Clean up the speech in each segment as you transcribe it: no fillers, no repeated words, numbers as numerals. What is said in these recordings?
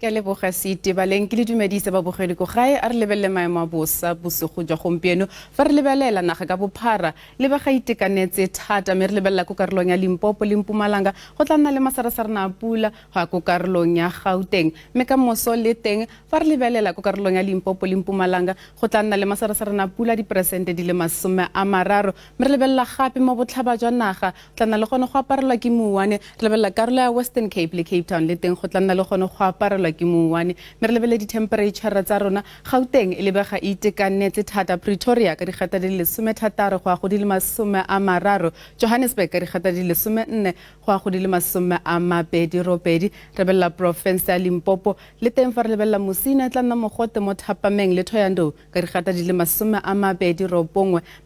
Ke a leboga Seitebaleng, ke le dumedise babogedi ko gae. A re lebelele maemo a bosa bosigo jwa gompieno. Fa re lebelela naga ka bophara, lebega itekanetse thata, mme re lebelela ko karolong ya Limpopo le Mpumalanga, go tla nna le masarasarana a pula go ya ko karolong ya Gauteng. Mme ka moso le teng, fa re lebelela ko karolong ya Limpopo le Mpumalanga, go tla nna le masarasarana a pula diperesente di le 30. Mme re lebelela gape mo botlhaba jwa naga, tla nna le gone go aparelwa ke mouwane. Re lebelela karolo ya Western Cape le Cape Town, le teng go tla nna le gone go aparelwa ke mouwane. Mme re lebelele dithempereitšhara tsa rona. Gauteng e lebega e itekanetse thata, Pretoria ka digata di le 16 go ya go di le 30, Johannesburg ka digata di le 14 go ya go di le 28. Re lebelela porofense ya Limpopo, le teng fa re lebelela Musina e tla nna mogote mo thapameng le Thohoyandou ka digata di le 29.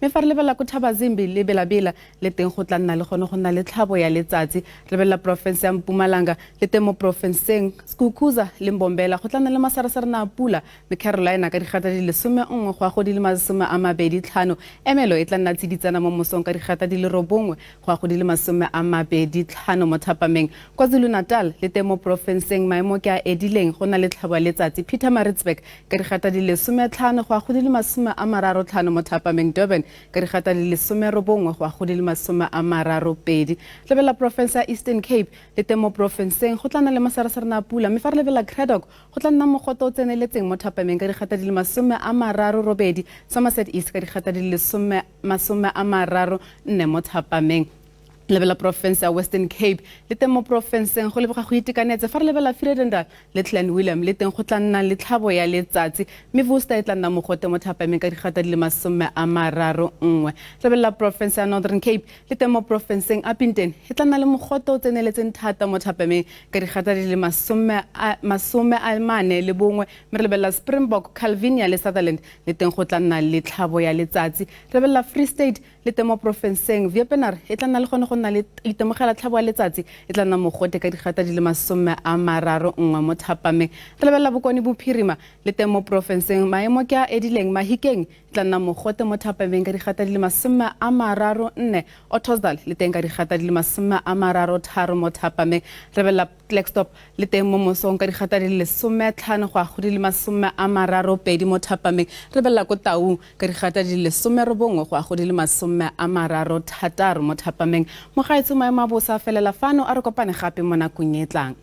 Mme fa re lebelela ko Thabazimbi le Bela-Bela, le teng go tla nna le gone go nna le tlhabo ya letsatsi. Re lebelela porofense ya Mpumalanga, le teng mo porofenseng Skukuza le Mbombela go tla nna le masarasarana a pula, mme Carolina ka digata di le 11 go ya go di le 25. Emelo e tla nna tsiditsana mo mosong ka digata di le 9 go ya go di le 25 mo thapameng. KwaZulu-Natal, le teng mo porofenseng maemo ke a edileng, go na le tlhabo ya letsatsi. Pietermaritzburg ka digata di le 15 go ya go di le 35 mo thapameng. Durban ka digata di le 19 go ya go di le 32. Lebelela porofense ya Eastern Cape, le teng mo porofenseng go tla nna le masarasarana a pula, mme fa re lebelela Cradock go tla nna mogote o tseneletseng mo thapameng ka digata di le 38, Somerset East ka digata di le 34 mo thapameng. Lebela porofense ya Western Cape, le teng mo porofenseng go lebega go itekanetse. Fa re lebela Vredendal le Clan William, le teng go tla nna le tlhabo ya letsatsi, mme Worcester e tla nna mogote mo thapameng ka digata di le 31. Lebelela porofense ya Northern Cape, le teng mo porofenseng Upington e tla nna le mogote o tseneletseng thata mo thapameng ka digata di le 41, mme re lebelela Springbok, Calvinia le Sutherland, le teng go tla nna le tlhabo ya letsatsi. Lebelela Free State, Le teng mo porofenseng, Wepener e tla nna le gone go nna le itemogela tlhabo ya letsatsi, e tla nna mogote ka digata di le 31 mo thapameng. Re lebelela Bokone Bophirima, le teng mo porofenseng maemo ke a edileng, Mahikeng e tla nna mogote mo thapameng ka digata di le 34, Ottosdal le teng ka digata di le 33 mo thapameng. Re lebelela Klerksdorp le teng mo mosong ka digata di le 15 go ya go di le 32 mo thapameng. Re lebelela ko Taung ka digata di le 19 go ya go di le 36 mo thapameng. Mogaetsho, maemo a bosa a felela fano, a re kopane gape mo nakong e e tlang.